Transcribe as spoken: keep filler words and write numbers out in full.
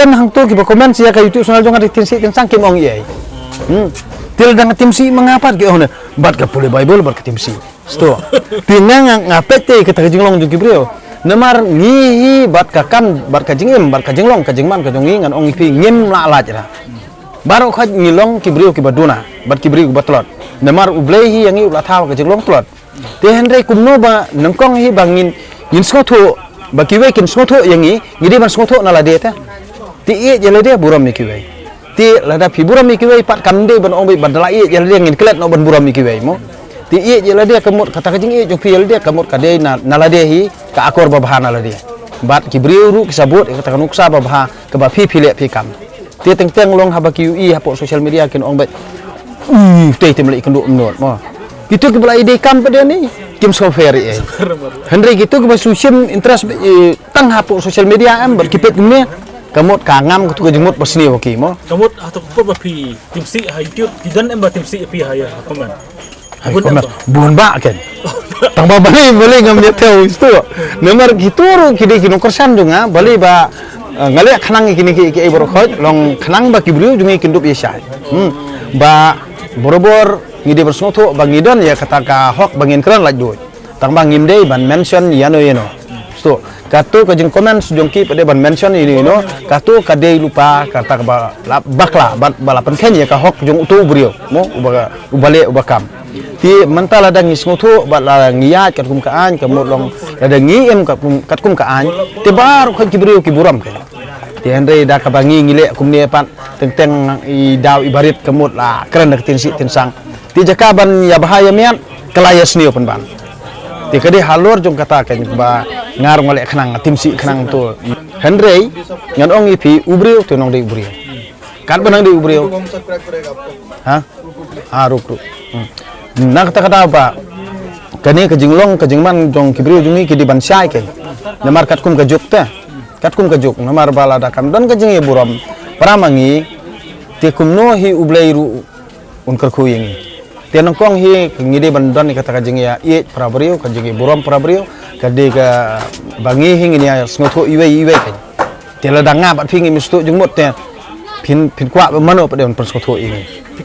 Kan hangto kiba comment ïa ka YouTube channel jong nga da Tynsih Tynsang kim ong ei. Hmm. Te lada nga Tynsih ma nga pat ki ong ne. Bad ka pule Bible bad ka Tynsih. Sto. Te nga nga nga peit te kata ka jinglong jong ki briew. Namar ngi hi bad ka kam bad ka jingim bad ka jinglong ka jingman ka jong ngi ngan ong ïa phi ngim lah lait ra. Baroh khoit ngi long ki briew kiba duna bad ki briew kiba tlot. Namar U Blei hi ïa ngi u la thaw ka jinglong tlot. Te hynrei kumno ba nyngkong hi ba ngin ngin sngewthuh ba kiwei kin sngewthuh ïa ngi, ngi dei ban sngewthuh na lade te. Te ïeit ïa lade burom ïa kiwei. Te lada phi burom ïa kiwei pat kam dei ban ong ba da la ïeit ïa lade ngin klet noh ban burom ïa kiwei mo. Te ïeit ïa lade ka mut kata ka jingïeit jong phi ïa lade ka mut ka dei na, na lade hi ka akor babha na lade. Bad ki briew ruh ki sabut ïa kata ka nuksa babha kaba phi phi leh phi kam. Te teng teng long haba ki ïohi hapoh social media kin ong bad. Ui, tei te mlei kynduh mnot mo. Kitu kiba la ïadei kam pat de ni kim sngewpher ei. Hynrei kitu kiba shu shim interest bad, eh, tang hapoh social media em bad ki peit kumne. Ka mut ka ngam katu ka jingmut ba sniew ki mo. Ka mut ha tu ka ba phi Tynsih ha YouTube ki don em ba Tynsih phi ha ïa comment. Hai, bun comment. Bun ba ken. Tang ba balei balei ngam ïa teu istu. Namar kitu ruh ki dei ki nongkyrshan jong nga balei ba, eh, nga leh khnang kine ki ki ei baroh khoit long khnang ba ki briew jong ngi kin dup ïa shai. Hmm. Ba borobor ngi dei ban sngewthuh ba ngi don ïa kata ka hok ba ngin kren lait duh. Tang ba ngim dei ban mention ïano ïano. Sto, katu ka jing comment jong ki pat dei ban mention ïano ïano, katu ka dei lypa kata ka ba la bakla ba, ba la pynkheiñ ïa ka hok jong uto u briew mo uba, uba leh uba kam. Te mynta lada ngi sngewthuh bad lada ngi ïaid katkum ka aiñ ka mut long lada ngi im katkum, katkum ka aiñ te baroh khoit ki briew ki burom kein. Te hynrei da kaba ngi ngi leh kumne pat teng teng i daw i barit ka mut la kren da ka Tynsih Tynsang. Te jaka ban ïa bha ïa miat ka la ïa sniew pynban. Te ka dei halor jong kata kein ba nga ruh nga leh khnang nga Tynsih khnang tu. Hynrei ngan ong ïa phi u briew te nang dei u briew. Katba nang dei u briew. Ha? Ha, ruh ruh. Hmm. Na kata kata ba kane ka jinglong ka jingman jong ki briew jong ngi ki dei ban shai kein. Namar katkum ka juk te. Katkum ka juk namar ba lada kam don ka jingïaburom para ma ngi te kumno hi U Blei ruh un kyrkhu ïa ngi. Te nyngkong hi ngi dei ban don ïa kata ka jingïa ïeit para briew, ka jingïaburom para briew, ka dei kaba ngi hi ngin ïa sngewthuh iwei iwei kein. Te lada nga bad phi ngim sngewthuh jingmut te phin, phin kwah ba mano pat dei ban pynsngewthuh ïa ngi.